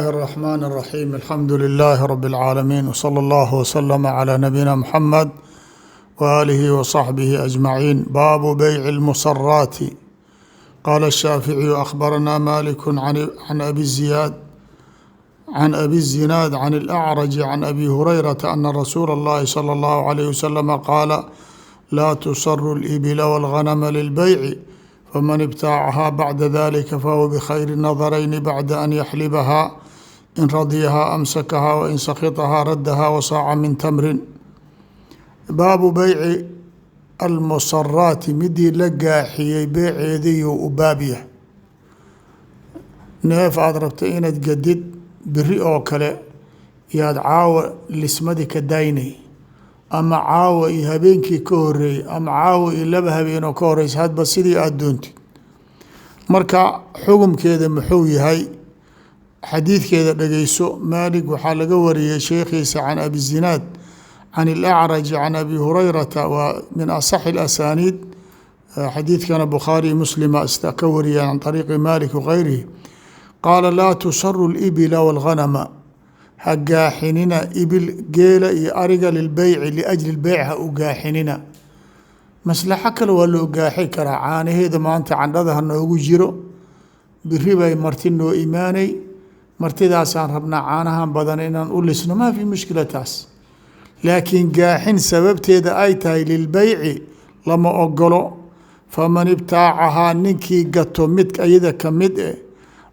الرحمن الرحيم، الحمد لله رب العالمين، وصلى الله وسلم على نبينا محمد وآله وصحبه أجمعين. باب بيع المصرات. قال الشhاaفعي: أخبرنا مالك عن أبي زياد عن أبي الزناد عن الأعرج عن أبي هريرة أن رsuuل الlahi صلى الله عليه وسلم qاala: laa tusر الإبل والغنم للبيع، فmن ابتاعها بعد ذلika fahuwa بkhayr النظرين بعد أn يxلبها، in radيahaa أmsakahaa وin sakطahaa radahaa وsaaca min تمrin. Baabu beyci almusaraati, midii la gaaxiyey beeceediyuu u baab yahay. Neef aada rabtay inaad gadid beri oo kale, yaad caawa lismadi ka daynay, ama caawa iyo habeenkii ka horeeyey, ama caawa iyo laba habeenoo ka horeysa, hadba sidii aada doontid. Marka xukumkeeda muxuu yahay? Xadiidkeeda dhegeyso. Maalig waxaa laga wariyey sheekhiisa can Abi Zinaad can ilacraji can Abi Hurayrata, waa min asaxi اlasaniid xadiidkana, Bukhaari Muslima ista ka wariyeen can طariiqi Malik wgayrihi. Qaala: laa tusaru اlibila wاlghanama, ha gaaxinina ibil, geela iyo ariga, lilbeyci, liajli lbeyc ha u gaaxinina. Maslaxo kale waa loo gaaxi karaa: caanaheeda maanta candhada ha noogu jiro, biri bay marti noo imaanay, martidaasaan rabnaa caanahan badan inaan u lisno, maa fi mushkila taas. Laakiin gaaxin sababteeda ay tahay lilbeyci lama ogolo. Faman ibtaacahaa, ninkii gato mid ayada ka mid eh,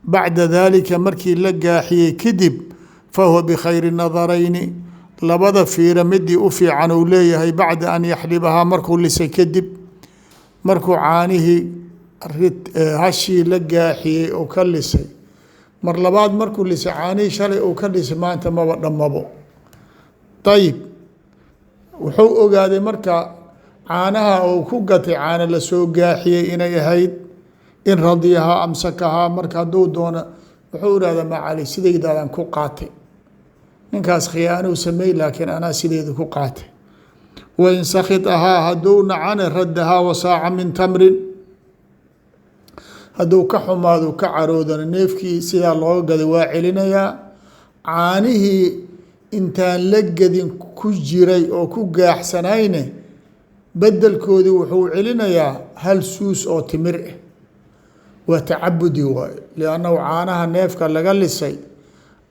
bacda daalika, markii la gaaxiyey kadib, fahuwa bikhayri nadarayni, labada fiira midii u fiican uu leeyahay, bacda an yaxlibahaa, markuu lisay kadib. Markuu caanihii hashii la gaaxiyey oo ka lisay, mar labaad markuu lisay, caanihii shalay uu ka lisay maanta maba dhammabo. Ayib, wuxuu ogaaday marka caanaha uu ku gatay caano lasoo gaaxiyey inay ahayd. In radiyahaa amsakahaa. Marka hadduu doono wuxuu ihahdaa: macali, sidaydaadaan ku qaatay, ninkaas khiyaanuu sameey, laakiin anaa sideeda ku qaatay. Wain sakitahaa, hadduu nacane, raddahaa wasaaca min tamrin. Hadduu ka xumaado, ka caroodana, neefkii sidaa looga gaday waa celinayaa. Caanihii intaan la gedin ku jiray oo ku gaaxsanayne, bedelkoodii wuxuu celinayaa hal suus oo timir ah. Waa tacabudi waayo, liannahu caanaha neefka laga lisay,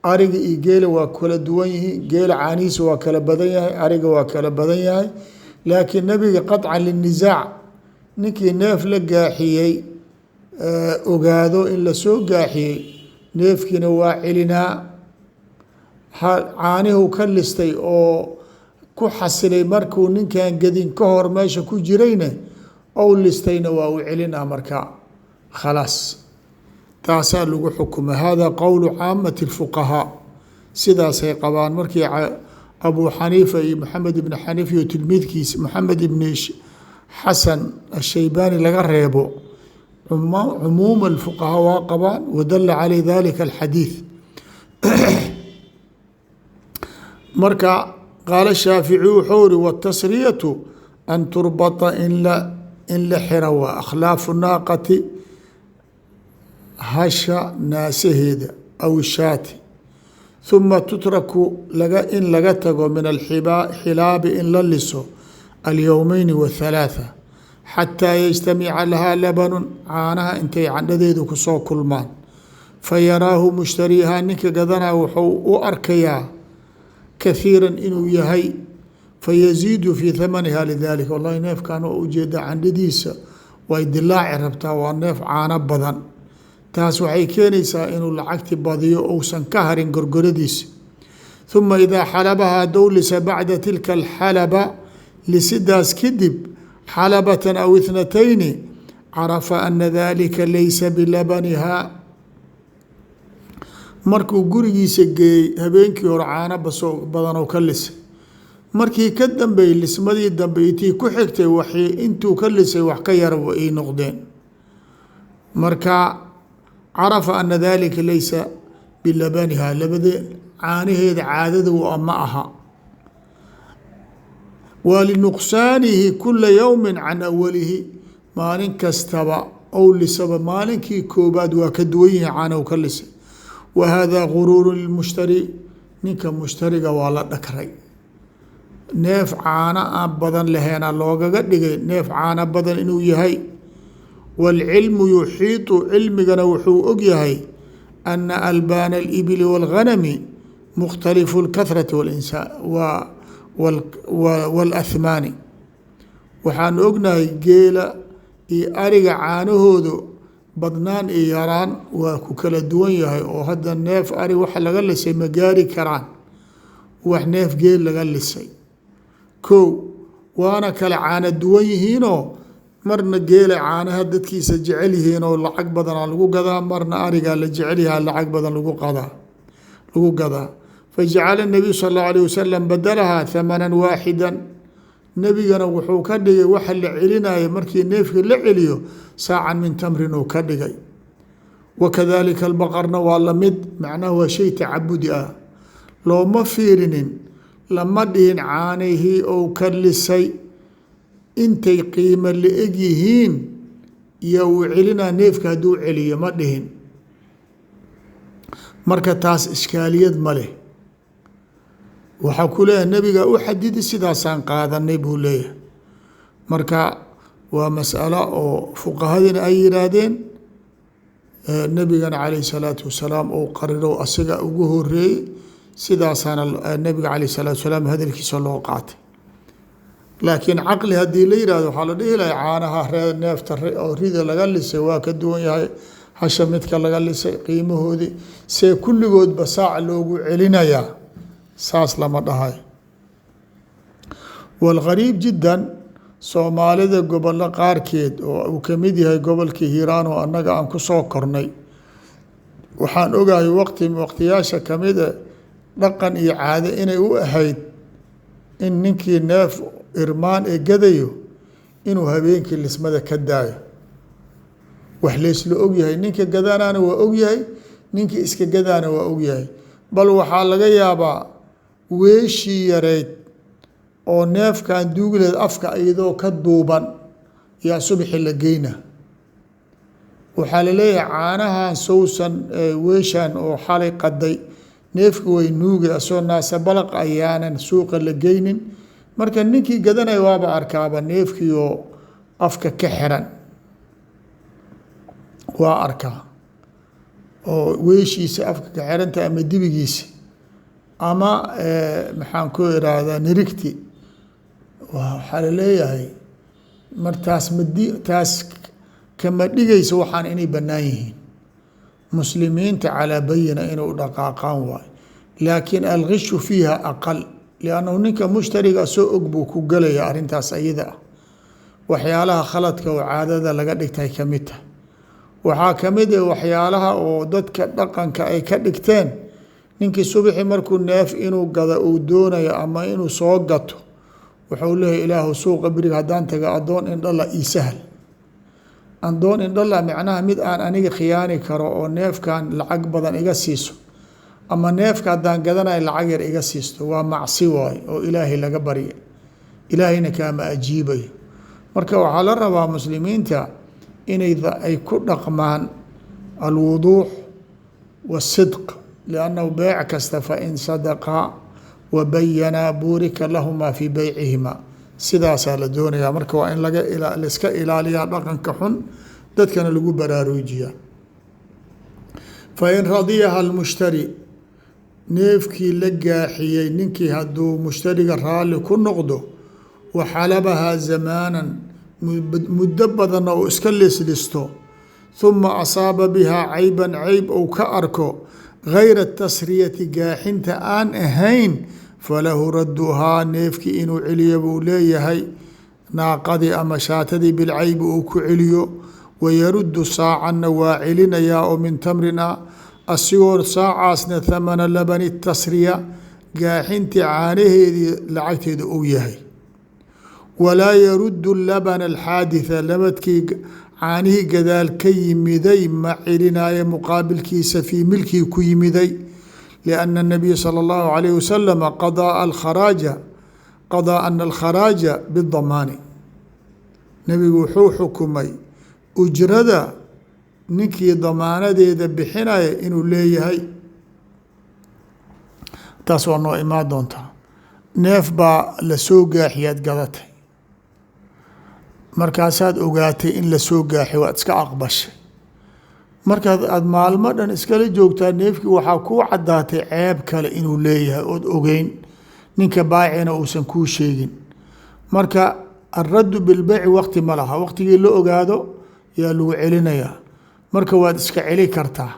ariga iyo geela waa kala duwan yihiin. Geela caanihiisa waa kala badan yahay, ariga waa kala badan yahay. Laakiin nabiga qaطcan linisaac, ninkii neef la gaaxiyey ogaado in lasoo gaaxiyey, neefkiina waa celinaa. Caanihu ka listay oo ku xasilay markuu ninkan gedin ka hor meesha ku jirayne ou listayna, waa u celinaa. Marka khalaas, taasaa lagu xukuma. Hada qowlu caamati اlfuqahaa, sidaasay qabaan. Markii Abu Xaniifa iyo Maxamed ibni Xaniif iyo tilmiidkiisa Maxamed ibni Xasan Ashaybaani laga reebo, cumuuma alfuqahaa waa qabaan. Wadala caley dalika alxadiid. Marka qaala Shaaficiy wuxuu iri: wاtasriyatu an turbata, in la xira, waa akhlaafu naaqati, hasha naasaheeda, aw shaati, huma tutraku, laga in laga tago, min alxilaabi, in la liso, alyowmeyni wathalaatha, xataa yajtamica lahaa labanun, caanaha intay candhadeedu kusoo kulmaan. Fayaraahu mushtariihaa, ninka gadanaa wuxuu u arkayaa kahiiran inuu yahay, fayaziidu fii thamaniha lidalika. Wallahi, neefkan waa ujeedaa, candhadiisa way dilaaci rabtaa, waa neef caano badan. Taas waxay keenaysaa inuu lacagti badiyo, uusan ka harin gorgoradiisa. Huma idaa xalabaha, haddou lisa, bacda tilka alxalaba, lisidaas kadib, xalabatan aw ithnatayni, carafa ana dalika laysa bilabanihaa. Markuu gurigiisa geeyey habeenkii hore, caano basoo badanoo ka lisay. Markii ka dambeeyey, lismadii dambe itii ku xigtay, waxay intuu ka lisay wax ka yara ay noqdeen. Marka carafa ana dalika laysa bilabanihaa, labade caanaheeda caadada ma aha, waa linuqsaanihi kula yowmi can awalihi. Maalin kastaba ou lisaba, maalinkii koobaad waa ka duwan yihi caanahu ka lisay. Wa haadaa guruuru lilmushtari, ninka mushtariga waa la dhakray. Neef caano aan badan laheena loogaga dhigay neef caano badan inuu yahay. Wاlcilmu yuxiiطu, cilmigana wuxuu og yahay ana albaana اlibili wاlghanami mukhtalifu اlkahrati wاlahmaani. Waxaanu ognahay geela iyo ariga caanahoodu badnaan iyo yaraan waa ku kala duwan yahay, oo hadda neef ari waxa laga lisay ma gaari karaan wax neef geel laga lisay. Ko waana kala caano duwan yihiinoo, marna geela caanaha dadkiisa jecel yihiin oo lacag badanaa lagu gadaa, marna arigaa la jecel yahaa lacag badan lagu qadaa lagu gadaa. Fajacala nabiyu sal allahu alayh wasalam badalahaa hamanan waaxida. Nebigana wuxuu ka dhigay waxa la celinayo markii neefkii la celiyo saacan min tamrin uu ka dhigay. Wakadalika albaqarna waa lamid, macnaha waa shay tacabudi ah, looma fiirinin, lama dhihin caanihii ou ka lisay intay qiimo la eg yihiin iyo uu celinaa neefka hadduu celiyo, ma dhihin. Marka taas ishkaaliyad ma leh, waxaa ku leeyahay nebiga u xadidi, sidaasaan qaadanay buu leeyahay. Marka waa masalo oo fuqahadina ay yiraahdeen, nebigana calayh salaatu wasalaam uu qariro asiga ugu horeeyey, sidaasaana nebiga calayh salaatu wasalaam hadalkiisa loo qaatay. Laakiin caqli haddii la yihahdo, waxaa la dhihi lahay caanaha ree neefta oo rida laga lisay waa ka duwan yahay hasha midka laga lisay qiimahoodii, see kulligoodba saac loogu celinayaa? Saas lama dhahay. Wاlgariib jiddan, Soomaalida gobollo qaarkeed oo uu kamid yahay gobolka Hiiraan oo annaga aan ku soo kornay, waxaan ogahay waqti waqtiyaasha kamid a dhaqan iyo caado inay u ahayd in ninkii neef irmaan ee gadayo inuu habeenkii lismada ka daayo. Wax laysla ogyahay, ninka gadanaana waa ogyahay, ninkii iska gadaana waa ogyahay. Bal waxaa laga yaabaa weeshii yareyd oo neefkan duugileed afka iyadoo ka duuban yaa subxi la geyna. Waxaa laleeyahay caanahan sowsan weeshan oo xalay qaday neefki way nuugay, asoo naasa balaq ayaanan suuqa la geynin. Marka ninkii gadanaya waaba arkaaba neefkiioo afka ka xiran, waa arkaa oo weeshiisa afka ka xiranta ama dibigiisa ama maxaan ku irahdaa nirigti. Waxaa laleeyahay mar taas madi taas kama dhigaysa waxaan inay bannaan yihiin. Muslimiinta calaa bayina inuu dhaqaaqaan waayo, laakiin algishu fiiha aqal, liannahu ninka mushtariga soo og buu ku gelaya arrintaas ayada ah. Waxyaalaha khaladka oo caadada laga dhigtay kamid tahay. Waxaa kamid ah waxyaalaha oo dadka dhaqanka ay ka dhigteen, ninkii subaxi markuu neef inuu gado uu doonayo ama inuu soo gato, wuxuu leeyahy: "Ilaahu suuqa beriga haddaan taga addoon indhala ii sahal." Adoon indhala macnaha mid aan aniga khiyaani karo oo neefkan lacag badan iga siiso, ama neefka haddaan gadanayo lacag yar iga siisto. Waa macsi waayo oo Ilaahay laga barya, Ilaahayna kaama ajiibayo. Marka waxaa la rabaa muslimiinta inay ay ku dhaqmaan alwuduux wasidq, liannahu beyc kasta fain sadaqaa wa bayanaa buurika lahumaa fii beycihima, sidaasaa la doonaya. Marka waa in laga laiska ilaaliyaa dhaqanka xun, dadkana lagu baraarujiyaa. Fain radiyaha almushtari, neefkii la gaaxiyey ninkii hadduu mushtariga raalli ku noqdo, wa xalabahaa zamaanan, muddo badanna uu iska lislisto, huma asaaba bihaa cayban, cayb ou ka arko gayra tasriyati, gaaxinta aan ahayn, falahu radduhaa, neefkii inuu celiyo buu leeyahay, naaqadii ama shaatadii bilcaybi uu ku celiyo. Wayaruddu saacanna waa celinayaa oo min tamrin ah, asigoo saacaasna thamana labani tasriya, gaaxintii caanaheedii lacagteeda uu yahay. Walaa yaruddu labana alxaaditha, labadkii caanihii gadaal ka yimiday ma celinaayo muqaabilkiisa fii milkii ku yimiday, lianna الnabiya salى اllahu alayh wasalama qadaa alkharaaja qadaa ana alkharaaja bidamaani. Nebigu wuxuu xukumay ujrada ninkii damaanadeeda bixinaya inuu leeyahay. Taas waa noo imaan doontaa. Neef baa lasoo gaaxiyaad gadatay, markaasaad ogaatay in lasoo gaaxiy, waad iska aqbashay. Markaad aada maalmo dhan iskala joogtaa neefkii, waxaa kuu caddaatay ceeb kale inuu leeyahay ood ogeyn, ninka baacina uusan kuu sheegin. Marka alraddu bilbeyci waqti ma laha, waqtigii la ogaado yaa lagu celinayaa. Marka waad iska celi kartaa,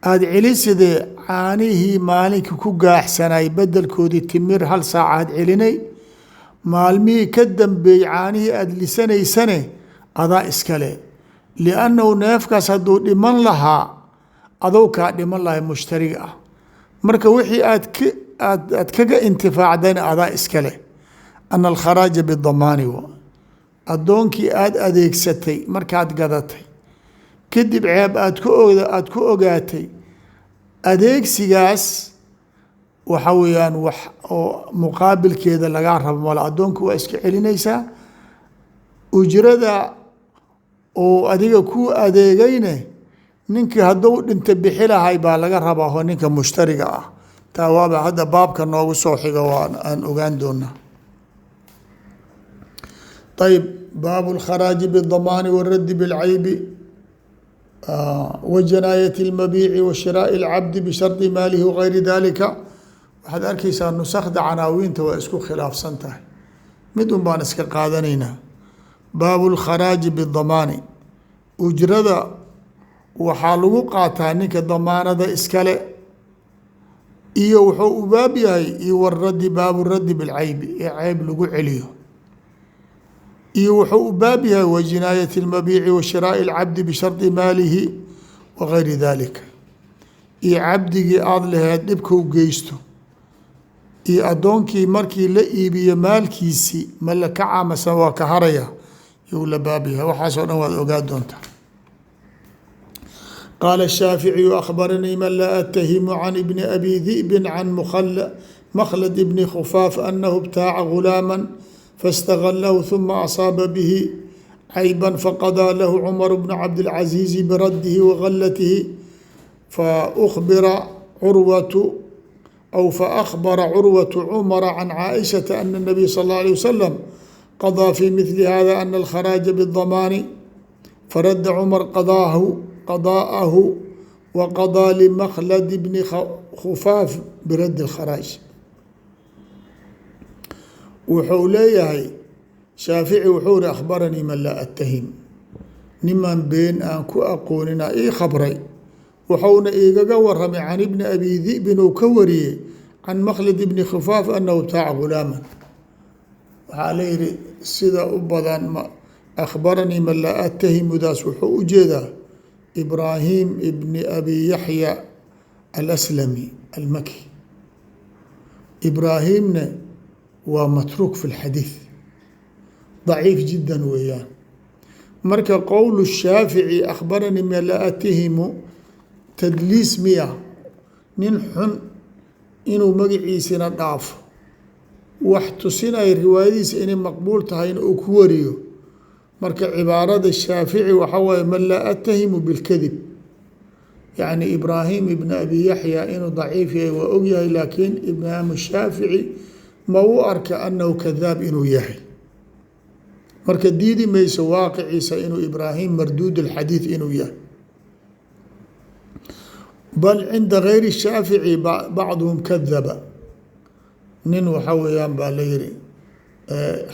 aada celisidee caanihii maalinkii ku gaaxsanay bedelkoodii timir hal saaca aad celinay. Maalmihii ka dambeeyey caanihii aada lisanaysane adaa iskale, liannahu neefkaas hadduu dhiman lahaa adow kaa dhiman lahay mushtariga ah. Marka wixii aad k aad aad kaga intifaacdayna adaa iskale. Ana alkharaaja bidamaani wa addoonkii aada adeegsatay markaad gadatay kadib ceeb aad ku aada ku ogaatay, adeegsigaas waxa weeyaan wax oo muqaabilkeeda lagaa rabo mala. Addoonka waa iska celinaysaa, ujrada oo adiga kuu adeegayne ninkii hadduu dhinta bixi lahay baa laga rabaa, ho ninka mushtariga ah. Taa waaba hadda baabka noogu soo xigo, waa aan ogaan doonaa. Ayb, baabu اlkharaaji bالdamaani wاraddi bاlcaybi wa janaayat اlmabiici wa shiraaءi اlcabdi bishardi maalihi wagayri dalika. Waxaad arkaysaa nusakda canaawiinta waa isku khilaafsan tahay, mid un baan iska qaadanaynaa. Baabu اlkharaaji bاdamaani, ujrada waxaa lagu qaataa ninka damaanada iskale, iyo wuxuu u baab yahay iyo wraddi, baabu raddi bilcaybi ee ceyb lagu celiyo, iyo wuxuu u baab yahay wa jinaayat اlmabiici wa shiraaءi اlcabdi bishardi maalihi wa gayri dalika, iyo cabdigii aada laheed dhibkau geysto, iyo addoonkii markii la iibiyo maalkiisii ma la kaca mase waa ka haraya, yuu la baab yahay. Waxaasoo dhan waad ogaa doontaa. Qaala الshaaficiyu: akhbaranii man laa atahimu can ibni abi di'bi can makhlad ibni khufaaf anahu ibtaaca gulaama faاstagalahu ثuma asaaba bihi cayba, faqadaa lahu cumar bnu cabdilcaziizi biraddihi wagalatihi, faأkhbira curwatu aw faأkhbara curwaة cumara can caaishata ana الnabiy sal اlه alيه wasalam qaضىa fi mithli hada ana alkharaaja bالdamaani, faradda cumar qadaa'ahu wa qaضىa limakhlad bni khufaaf biraddi اlkharaaj. Wuxuu leeyahay Shaafici, wuxuu iri: akhbaranii man laa atahim, niman been aan ku aqoonina ii khabray, wuxuuna iigaga waramay can ibni abi di'bin uu ka wariyey can makhlad ibni khufaaf anahu ibtaaca gulaaman. Waxaa la yihi sida u badan akhbaranii man laa atahimudaas wuxuu u jeedaa Ibraahim ibni abi Yaxya alaslami almaki. Ibraahimne waa matruuk fi lxadiid, daciif jiddan weeyaan. Marka qowl Shaafici akhbaranii man laa atahimu tadliis miya? Nin xun inuu magaciisina dhaafo, wax tusinaya riwaayadiisa inay maqbuul tahayna uu ku wariyo. Marka cibaarada Shaafici waxa waaye man laa atahimu bilkadib, yacni Ibraahim ibn abi Yaxya inuu daciif yahay waa ogyahay, laakiin Imaamu Shaafici ma u arka anahu kadaab inuu yahay. Marka diidi mayso waaqiciisa inuu Ibraahim marduud alxadiid inuu yahay. Bal cinda gayri Shaafici bacduhum kadaba nin waxa weeyaan baa la yihi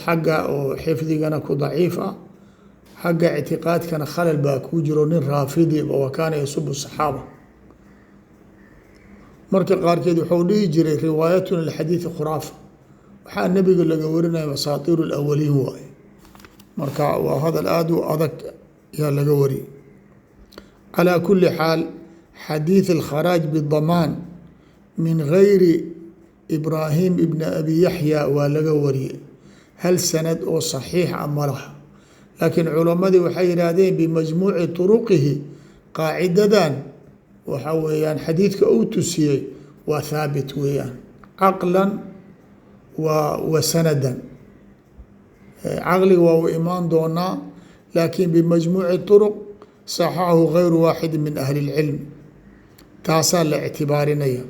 xagga oo xifdigana ku daciif ah, xagga ictiqaadkana khalal baa kuu jiro, nin raafidi wa kaana yasubu saxaaba. Marka qaarkeed wuxuu dhihi jiray: riwaayatuna lxadiidi khuraafa, waxaa nebiga laga warinaya asaatiir alawaliin waaye. Marka waa hadal aada u adag yaa laga wariyay. Calaa kuli xaal, xadiid alkharaaj bidamaan min gayri Ibraahim ibni abi Yaxya waa laga wariyey, hal sanad oo saxiix a ma laha, laakiin culammadii waxay yidhaahdeen bimajmuuci turuqihi qaacidadan waxa weeyaan xadiidka uu tusiyey waa thaabit weeyaan caqlan wa sanadan. Caqliga waa u imaan doonaa, laakiin bimajmuuci turuq saxaxahu gayru waaxidi min ahli اlcilm, taasaa la ictibaarinaya.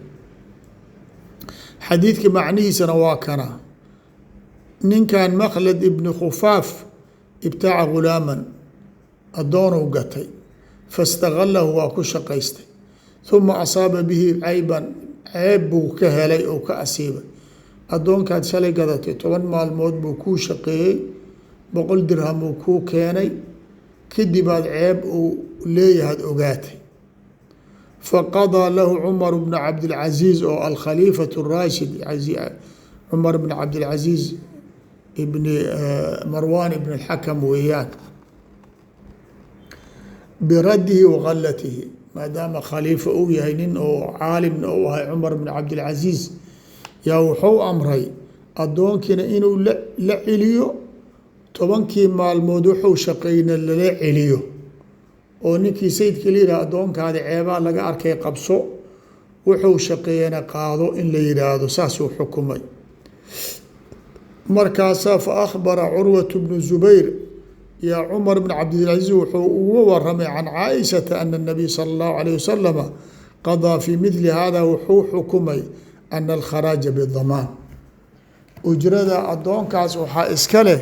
Xadiidka macnihiisana waa kana ninkan Makhlad ibni Khufaaf ibtaaca gulaaman, addoonuu gatay, fastagalahu, waa ku shaqaystay, huma asaaba bihi cayban, ceeb buu ka helay oo ka asiibay. Addoonkaad shalay gadatay 10 maalmood buu kuu shaqeeyey, 100 dirham uu kuu keenay, kadibaad ceeb uu leeyahaad ogaatay. Faqadaa lahu Cumar bnu Cabdilcaziiz oo alkhaliifatu raashid, Cumar bn Cabdilcaziiz ibni Marwan ibn اlxakam weeyaan, biraddihi wa galatihi, maadaama khaliifo uu yahay nin oo caalimna u ahay. Cumar bn Cabdilcaziiz yaa wuxuu amray addoonkiina inuu la celiyo, 10kii maalmood wuxuu shaqeyna lala celiyo, oo ninkii sayidka la yihah addoonkaadi ceebaa laga arkay, qabso, wuxuu shaqeeyana qaado in la yihaahdo, saasuu xukumay. Markaasaa fa akhbara Curwat bnu Zubayr yaa Cumar bn Cabdilcaziiz wuxuu uga waramay can Caaishata ana الnabiy sala اllahu alayh wasalama qadaa fii mithli hada, wuxuu xukumay ana alkharaaja bidamaan, ujrada addoonkaas waxaa iska leh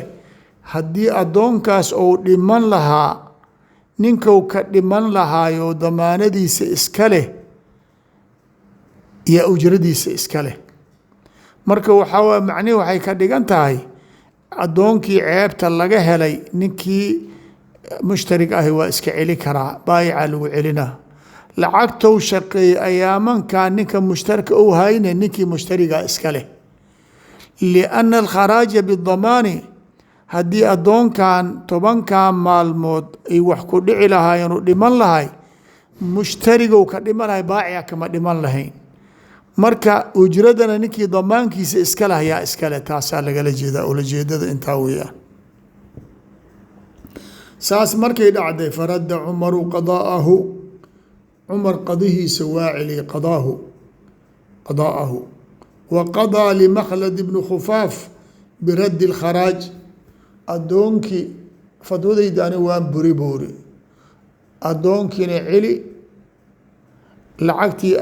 haddii addoonkaas ou dhiman lahaa ninkou ka dhiman lahaayo damaanadiisa iska leh yaa ujradiisa iska leh. Marka waxaa waay macnihi waxay ka dhigan tahay addoonkii ceebta laga helay ninkii mushtarig ahi waa iska celi karaa, baayica lagu celinaa. Lacagtou shaqeeyey ayaamankaa ninka mushtarka ou hayne ninkii mushtarigaa iska leh, lianna alkharaaja bidamaani haddii addoonkan 10kan maalmood ay wax ku dhici lahaayeen u dhiman lahay, mushtarigow ka dhiman lahay, baaciga kama dhiman lahayn. Marka ujradana ninkii damaankiisa iska leh yaa iskale, taasaa lagala jeedaa, ulajeedada intaa weeyaan. Saas markay dhacday faradda Cumaru qadaa'ahu, Cumar qadihiisa waa celiyey, qadaahu qadaa'ahu, wa qadaa limakhlad ibni Khufaaf biraddi اlkharaaj. Addoonkii fadwadayda ani waan buri buuri, addoonkiina celi, lacagtii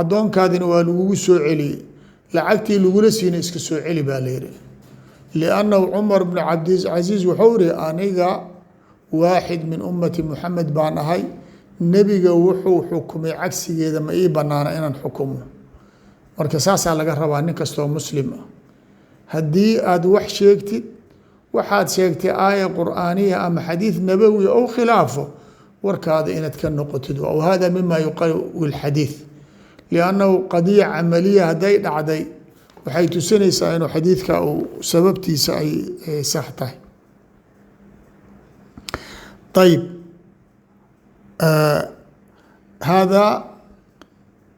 addoonkaadina waa lagugu soo celiyey, lacagtii lagula siina iska soo celi baa la yihi. Liannahu Cumar bnu Cabdilcasiis wuxuu ihi aniga waaxid min ummati Muxamed baan ahay, nebiga wuxuu xukumay cagsigeeda ma ii banaana inaan xukumo. Marka saasaa laga rabaa nin kastoo muslim ah, haddii aad wax sheegtid, waxaad sheegtay aaya qur'aaniya ama xadiid nabowi ou khilaafo warkaada inaad ka noqotid. Whada mima yuqawi اlxadiid, liannahu qadiya camaliya hadday dhacday waxay tusinaysaa inuu xadiidka uu sababtiisa ay sax tahay. Ayib, hada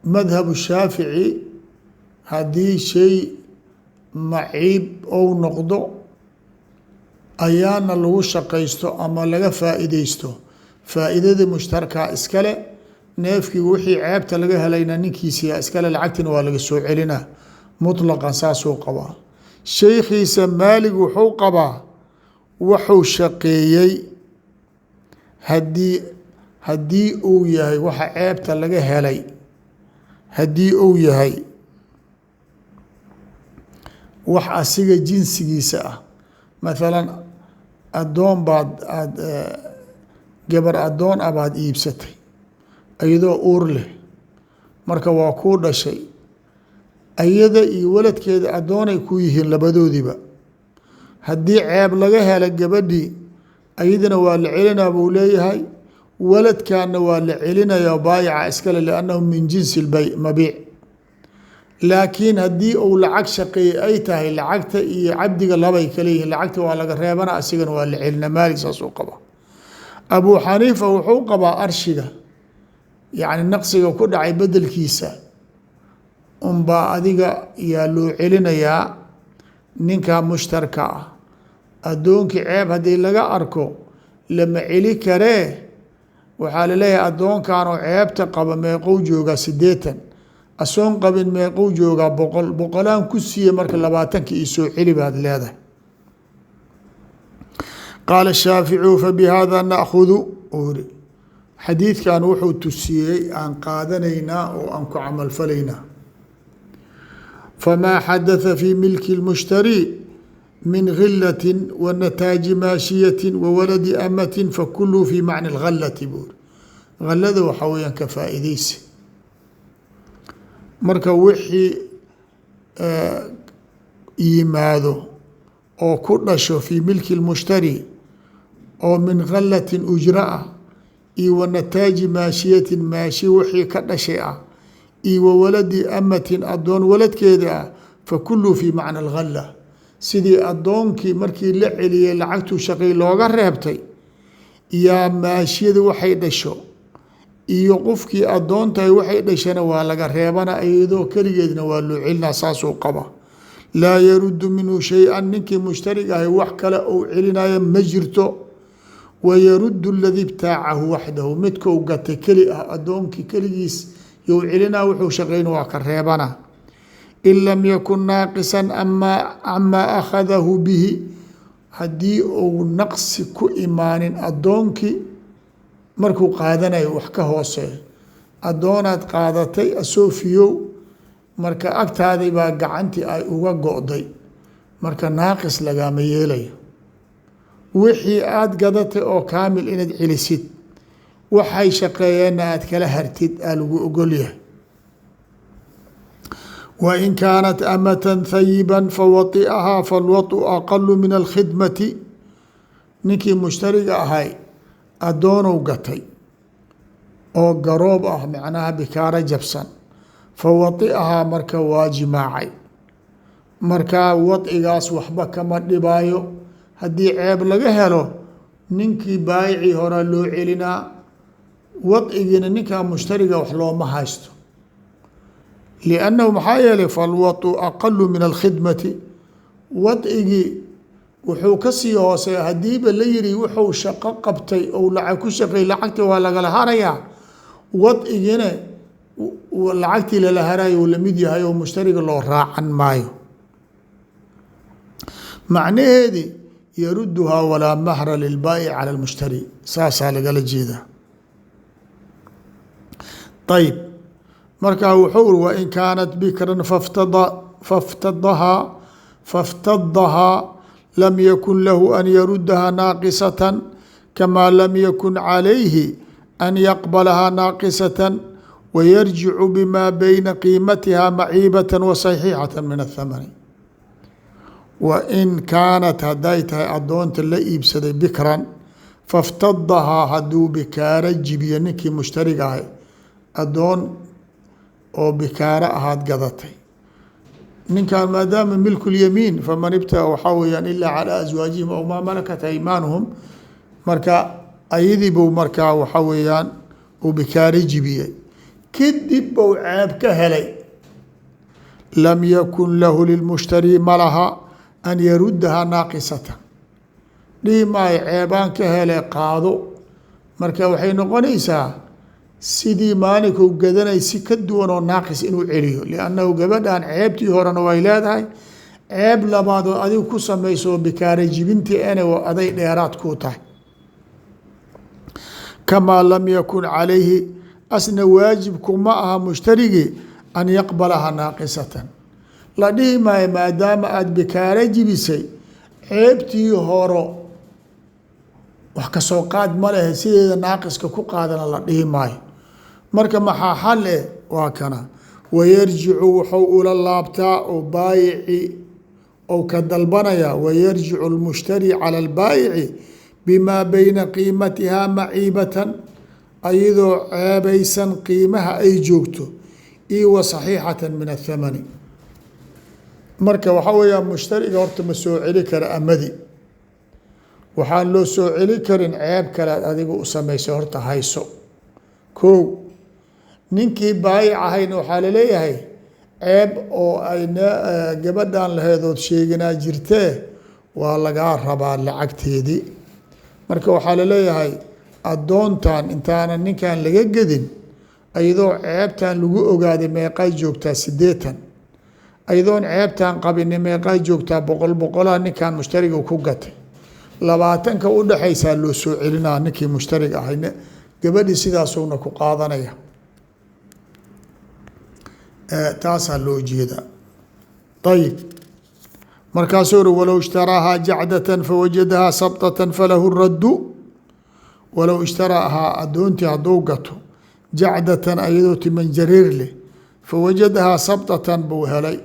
madhab Shaafici. Haddii shay maciib ou noqdo ayaana lagu shaqaysto ama laga faa'iideysto, faa'iidadii mushtarkaa iskale, neefkii wixii ceebta laga helayna ninkiisiyaa iskale, lacagtina waa laga soo celinaa muطlaqan, saasuu qabaa. Sheykhiisa Maalig wuxuu qabaa wuxuu shaqeeyey haddii uu yahay waxa ceebta laga helay, haddii uu yahay wax asiga jinsigiisa ah, mathalan addoon baad aada gabar addoon ah baad iibsatay iyadoo uur leh, marka waa kuu dhashay, ayada iyo waladkeeda addoonay ku yihiin labadoodiba. Haddii ceeb laga helo gabadhii, ayadana waa la celinaa buu leeyahay, waladkaana waa la celinaya, baayica iskale, liannahu min jinsi mabiic. Laakiin haddii uu lacag shaqeeyey ay tahay, lacagta iyo cabdiga labay kala yihiin, lacagta waa laga reebana, asigana waa la celina. Maalik saas uu qabaa. Abu Xaniifa wuxuu qabaa arshiga, yacni naqsiga ku dhacay bedelkiisa unbaa adiga yaa loo celinayaa ninka mushtarka ah. Addoonkii ceeb haddii laga arko lama celi karee, waxaa laleeyahay addoonkanoo ceebta qaba meeqou joogaa? 80. Asoon qabin meeqou joogaa? 100. Boqolaan ku siiye, marka 20ka io soo celi baad leedahay. Qaala Shaaficiyu fabihada naakudu, uu iri xadiidkan wuxuu tusiyey aan qaadanaynaa oo aan ku camalfalaynaa. Famaa xadatha fi milki اlmushtari min gilati wa nataaji maashiyati wa waladi amatin fakuluhu fi macna اlgalati buuri. Galada waxaa weyaan ka faa-ideysi. Marka wixii yimaado oo ku dhasho fii milki اlmushtari oo min galatin ujra ah iyo wa nataaji maashiyatin maashi wixii ka dhashay ah iyo wa waladi amatin addoon waladkeeda ah, fakuluhu fi macna algala. Sidii addoonkii markii la celiyey lacagtuu shaqay looga reebtay, yaa maashiyada waxay dhasho iyo qofkii addoontahay waxay dhashana waa laga reebana, iyadoo keligeedna waa loo celinaa. Saasuu qaba. Laa yaruddu minhu shay-an, ninkii mushtariga ahay wax kale uu celinayo ma jirto. Wayaruddu aladii ibtaacahu waxdahu, midkau gatay keli ah, addoonkii keligiis you celinaa, wuxuu shaqayn waa ka reebana. In lam yakun naaqisan ama camaa akhadahu bihi, haddii uu naqsi ku imaanin addoonkii markuu qaadanayo wax ka hooseeyo. Addoonaad qaadatay asoofiyow, marka agtaadii baa gacantii ay uga go'day, marka naaqis lagama yeelayo. Wixii aada gadatay oo kaamil inaad celisid, waxay shaqeeyeenna aad kala hartid aa lagu ogolyahay. Wa in kaanat amatan hayiban fawai'ahaa falwau aqalu min alkhidmati. Ninkii mushtariga ahay addoonow gatay oo garoob ah, macnaha bikaaro jabsan, fawai'ahaa marka waa jimaacay, markaa wadcigaas waxba kama dhibaayo. Haddii ceeb laga helo, ninkii baayicii horaa loo celinaa, wadcigiina ninkaa mushtariga wax looma haysto, liannahu maxaa yeelay falwau aqalu min alkhidmati. Wadcigii wuxuu kasii hooseeya haddiiba la yiri wuxuu shaqo qabtay ou lacag ku shaqeey, lacagta waa lagala harayaa, wadcigina lacagtii lala harayo uu lamid yahay oo mushtariga loo raacan maayo. Macnaheedi yaruduhaa walaa mahra lilbaayic cala lmushtari, saasaa lagala jeedaa. Ayib, markaa wuxuu uri wain kaanat bikran faftadahaa faftadahaa lam yakun lahu an yarudahaa naaqisatan, kamaa lam yakun calayhi an yaqbalahaa naaqisatan, wayarjicu bima bayna qiimatiha maciibata wa saxiixata min athamani. Wa in kaanat hadday tahay addoonta la iibsaday bikran faftadahaa, hadduu bikaaro jibiyo ninkii mushtariga ahay, addoon oo bikaaro ahaad gadatay ninkan, maadaama milkulyamiin faman ibtaa waxaa weyaan ilaa calaa aswaajihim aw maa malakat aymaanuhum, marka ayadii buu markaa waxaa weeyaan uu bikaaro jibiyey, kadib bou ceeb ka helay, lam yakun lahu lilmushtari malaha an yarudahaa naaqisatan. Dhihi maayo ceebaan ka hele qaado. Marka waxay noqonaysaa sidii maalinkuu gadanay si ka duwan oo naaqis inuu celiyo, liannahu gabadhan ceebtii horena way leedahay, ceeb labaad oo adigu ku samayso bikaara jibintii ene aday dheeraad kuu tahay. Kamaa lam yakun calayhi, asna waajibku ma aha mushtarigii an yaqbalaha naaqisatan. La dhihi maayo maadaama aada bikaaro jibisay ceebtii horo wax kasoo qaad ma lehe, sideeda naaqiska ku qaadana la dhihi maayo. Marka maxaa xal eh? Waa kana wayarjicu, wuxuu ula laabtaa oo baayici ou ka dalbanaya, wayarjicu lmushtari cala albaayici bimaa bayna qiimatihaa maciibatan, ayadoo ceebaysan qiimaha ay joogto, iyo wa saxiixatan min athamani. Marka waxaa weeyaa mushtariga horta ma soo celi kara amadi, waxaan loo soo celi karin ceeb kalead adiga u samaysay, horta hayso. Kow, ninkii baayic ahayna waxaa laleeyahay ceeb oo ay gabadhan laheedood sheeganaa jirtee, waa lagaa rabaa lacagteedii. Marka waxaa laleeyahay addoontan intaanan ninkan laga gedin, ayadoo ceebtan lagu ogaaday meeqay joogtaa? 80. Ayadoon ceebtan qabini meeqay joogtaa? 100. Boqolaa ninkan mushtariga ku gatay, 20-ka udhaxaysaa loo soo celinaa ninkii mushtariga ahay, gabadhii sidaasuna ku qaadanaya. Taasaa loo jeedaa. Ayib, markaasuu uri walow ishtaraahaa jacdatan fawajadahaa sabtatan falahu raddu. Walow ishtaraahaa, addoontii hadduu gato, jacdatan, ayadoo timan jariir leh, fawajadahaa sabtatan buu helay.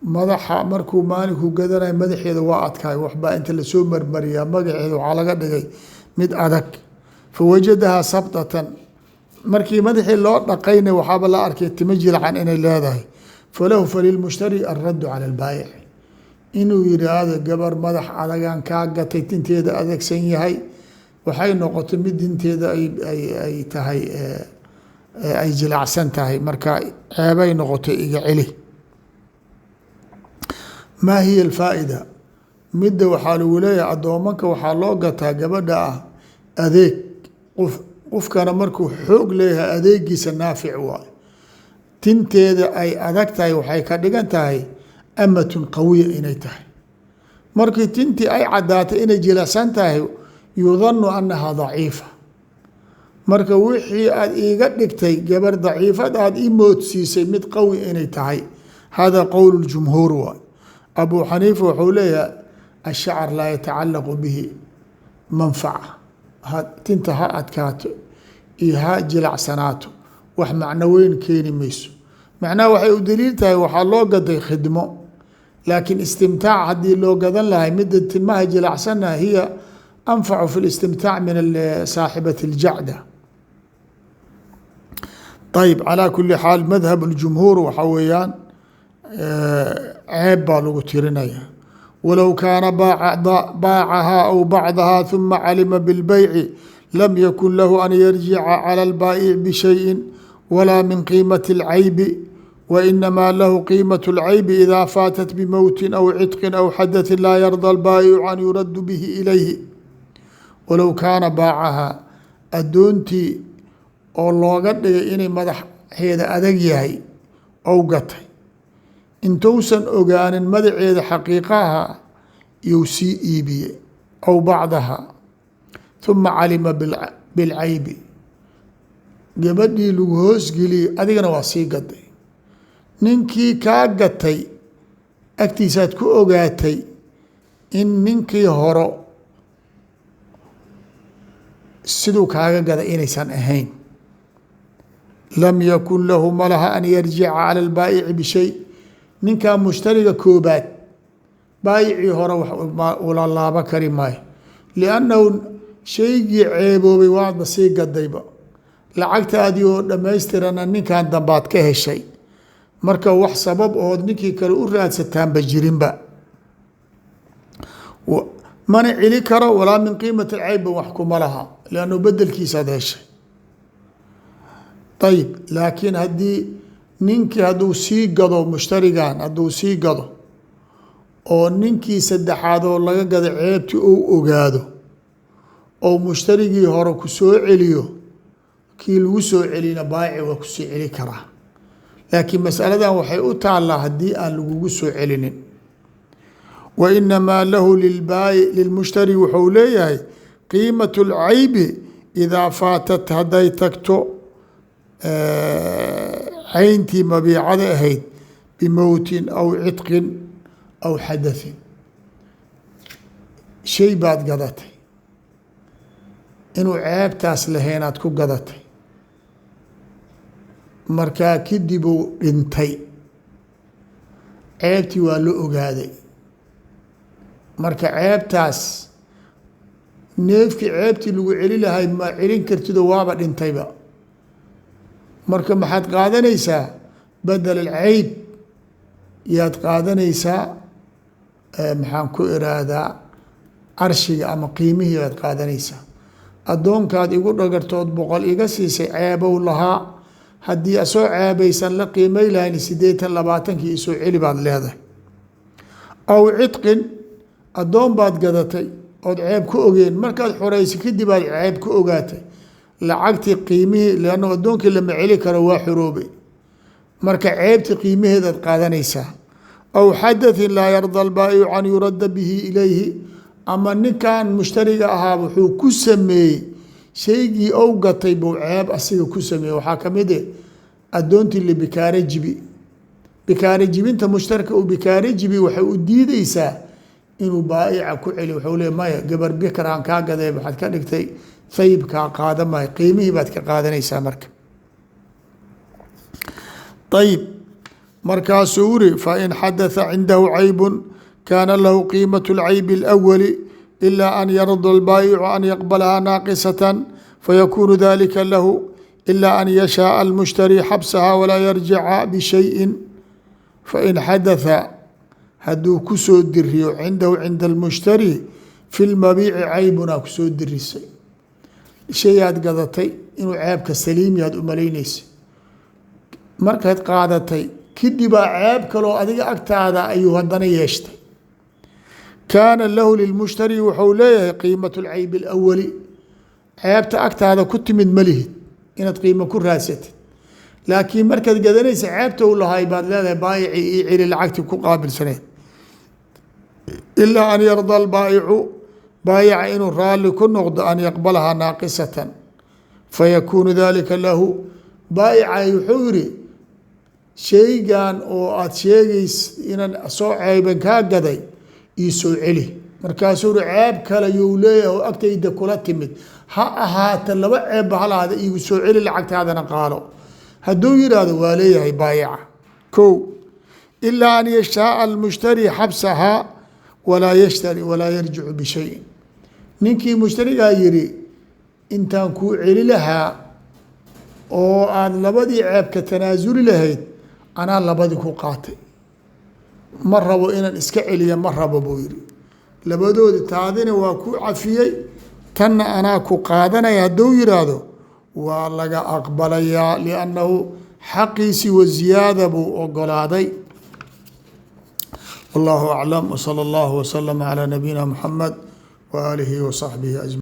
Madaxa markuu maalinku gadanay madaxeeda waa adkaay, waxbaa inta lasoo marmariyaa magaceeda waxaa laga dhigay mid adag. Fawajadahaa sabtatan, markii madaxii loo dhaqayna waxaaba la arkay timo jilcan inay leedahay. Falahu, falilmushtari alraddu cala albaayic, inuu yiraahdo gabar madax adagaan kaa gatay, tinteeda adagsan yahay, waxay noqotay mid dinteeda ay tahay ay jilacsan tahay, marka ceebay noqotay, iga celi. Maa hiya alfaa'ida? Midda waxaa lagu leeyahay addoomanka waxaa loo gataa gabadha ah adeeg. Qof qofkana markuu xoog leeyahay adeegiisa naafic waay. Tinteeda ay adag tahay waxay ka dhigan tahay amatun qawiya inay tahay. Markii tintii ay caddaatay inay jilicsan tahay, yudanu annahaa daciifa. Marka wixii aad iiga dhigtay gabar daciifad aad ii moodsiisay mid qawi inay tahay. Hada qowl jumhuur waay. Abu Xaniifa wuxuu leeyahay ashacar laa yatacalaqu bihi manfaca, tinta ha adkaato iyo ha jilacsanaato wax macno weyn keeni mayso. Macnaha waxay u daliil tahay waxaa loo gaday khidmo, laakiin istimtaac haddii loo gadan lahay midda timaha jilacsana hiya anfacu fi listimtaac min saaxibati اljacda. Ayb, calaa kuli xaal madhab اljumhuur waxaa weeyaan ceeb baa lagu tirinaya. Walow kaana baacahaa aw bacdahaa ثuma calima biاlbeyci lam yakun lahu an yarjica calى اlbaa'ic bishayi walaa min qiimati اlcaybi, wainamaa lahu qiimaة اlcaybi idaa faatat bimowti aw cidqi aw xadaثi laa yarda اlbaa'icu an yuradu bihi ilayhi. Walow kaana baacahaa, addoontii oo looga dhigay inay madaxeeda adag yahay ou gatay, intuusan ogaanin madaceeda xaqiiqaha yuu sii iibiyey, aw bacdaha, ثuma calima bilcaybi, gabadhii lagu hoosgeliyey adigana waa sii gaday, ninkii kaa gatay agtiisaad ku ogaatay in ninkii horo siduu kaaga gaday inaysan ahayn. Lam yakun lahu, malaha, an yarjica cala albaa'ici bishay. Ninkaa mushtariga koobaad baayicii hore wax ula laabo kari maayo, liannahu shaygii ceeboobay waadba sii gadayba, lacagtaadii oo dhammaystirana ninkan dambaad ka heshay. Marka wax sabab ood ninkii kale u raadsataanba jirinba, mana celi karo, walaa min qiimati alcaybba wax kuma laha, liannahu bedelkiisaad heshay. Ayib, laakiin haddii ninkii hadduu sii gado, mushtarigan hadduu sii gado oo ninkii saddexaad oo laga gado ceebtii ou ogaado oo mushtarigii hore ku soo celiyo, kii lagu soo celiyna baayici waa kusoo celi karaa. Laakiin masaladan waxay u taallaa haddii aan lagugu soo celinin. Wa inamaa lahu lilmushtari, wuxuu leeyahay qiimat اlcaybi idaa faatat, hadday tagto cayntii mabiicada ahayd, bimowtin aw cidqin aw xadathin. Shay baad gadatay, inuu ceebtaas lahaynaad ku gadatay, markaa kadibuu dhintay, ceebtii waa la ogaaday. Marka ceebtaas neefkii ceebtii lagu celi lahay ma celin kartido, waaba dhintayba. Marka maxaad qaadanaysaa? Badel alceyb yaad qaadanaysaa, maxaan ku iraahdaa, carshiga ama qiimihii baad qaadanaysaa. Addoonkaad igu dhagartood 100 iga siisay ceebow lahaa, haddii asoo ceebaysan la qiimay lahayn 80, 20kii isoo celi baad leedahay. Aw cidqin, addoon baad gadatay ood ceeb ku ogeen, markaad xoreysa kadib aad ceeb ku ogaatay, lacagtii qiimihii, leanna addoonkii lama celi karo, waa xoroobay, marka ceebtii qiimaheedaad qaadanaysaa. Aw xadathin laa yarda albaa'icu an yuradda bihi ilayhi, ama ninkan mushtariga ahaa wuxuu ku sameeyey shaygii ou gatay buu ceeb asiga ku sameeyey. Waxaa kamid eh addoontii libikaare jibi. Bikaare jibinta mushtarka uu bikaare jibi waxay u diideysaa inuu baaica ku celi. Wuxuu le maya, gabar bikraan kaa gaday waxaad ka dhigtay thayibkaa, qaada maayo, qiimihii baad ka qaadanaysaa marka. Ayib, markaasuu uri fain xadatha cindahu caybun kaana lahu qiimaة اlcayb اlأwali ilaa an yarda اlbaayicu an yaqbalaha naaqisatan fayakunu dalika lahu, ilaa an yashaءa almushtari xabsaha walaa yarjica bishayin. Fain xadatha, hadduu kusoo diriyo, cindahu cinda almushtari fi lmabiici caybunaa kusoo dirisay, shayaad gadatay inuu ceebka saliim yaad u malaynaysa, markaad qaadatay kadibaa ceeb kaloo adiga agtaada ayuu haddana yeeshtay. Kaana lahu lilmushtari, wuxuu leeyahay qiimat اlcayb اlawali. Ceebta agtaada ku timid ma lihid inaad qiimo ku raadsatid, laakiin markaad gadanaysa ceebta u lahay baad leedahay, baayicii ii celi lacagtii ku qaabilsaneed. Ilaa an yarda albaayicu, baayica inuu raalli ku noqdo, an yaqbalahaa naaqisatan fayakuunu dalika lahu. Baayicay wuxuu yihi, shaygan oo aada sheegays inaan soo ceeban kaa gaday ii soo celi. Markaasuu uri ceeb kale yuu leeyahay oo agtayda kula timid, ha ahaata laba ceebba ha lahaada, iigu soo celi lacagtaadana qaalo hadduu yidhaahdo, waa leeyahay baayica. Ko ilaa an yashaaa almushtari xabsahaa walaa yashtari walaa yarjicu bishayin. Ninkii mushtarigaa yihi, intaan kuu celi lahaa oo aada labadii ceeb ka tanaasuli lahayd, anaa labadii ku qaatay, ma rabo inaan iska celiya, ma rabo buu yihi, labadoodi taadina waa ku cafiyey, tanna anaa ku qaadanaya hadduu yidhaahdo, waa laga aqbalayaa, liannahu xaqiisi wa ziyaada buu ogolaaday. Wallahu aclam, wsala allahu waslama calaa nabiyina muxamed wa aalihi wa saxbihi ajmaciin.